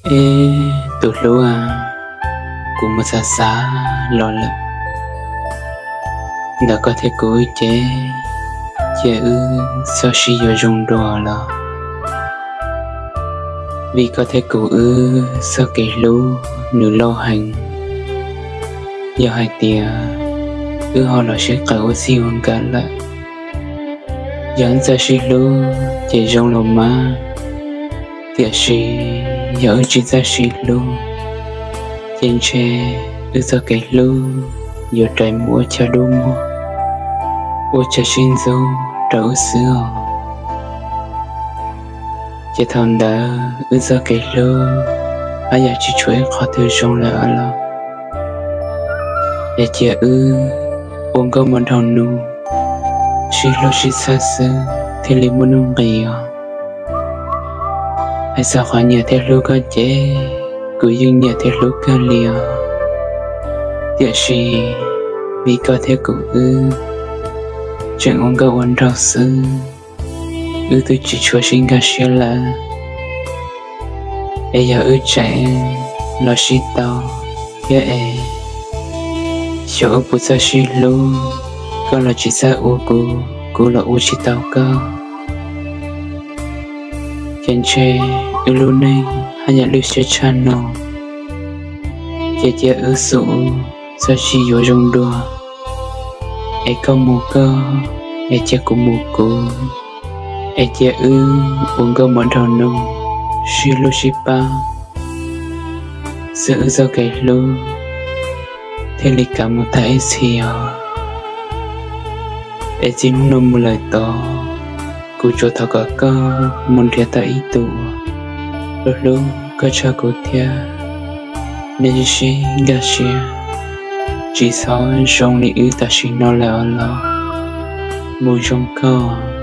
Eb tus hlub a, kuv mus xav xav los lawm, ntawm koj thiab kuv wb ces cia wb txhob sib yuav zoo dua los, vim koj thiab kuv wb txoj kev hlub nws loj heev. Yog hais tias wb ho los sib qawm ua txij ua nkawm lawm, yog wb txawj sib hlub ces zoo los mas, tiam sis yog wb tsis txawj sib hlub ces ntshe wb txoj kev hlub yuav rais mus ua chaw dub muag, ua chaw sib ntxub rau wb xwb os. Ces thaum ntawd wb txoj kev hlub haj yam tsis tshuav ib qho twg zoo lawm os los. Es cia wb ua nkauj mus dhau nus, sib hlub sib txhawb xwb thiaj li muaj nuj nqis os. Hais txog qhov nyiam thiab hlub koj ces kuv yeej nyiam thiab hlub kawg li os. Tiam sis vim koj thiab kuv wb tseem ua nkauj ua nraug xwb, wb twb tsis tshua sib nkag siab lawm. Es yog wb tseem los sib tau thiab es xyov wb puas txawj sib hlub, koj los tsis txawj ua kuv, kuv los ua tsis tau koj, ces ntshe wb lub neej haj yam lwj siab tshaj no. Ces cia wb xub txhob sib yuav zoo dua, es koj mus koj, es cia kuv mus kuv, es cia wb ua nkauj mus dhau nus, sib hlub sib pab xwb wb txoj kev hlub thiaj li kav mus tag ib txhis os. Es txij hnub no mus lawm tod, kuv tsuas thov kom koj mus nrhiav tau ib tug uas hlub hlub koj tshaj kuv thiab. Nej sib sib nkag siab, tsis txhob zoo li wb tam sim no lawm os los. Mus zoo koj.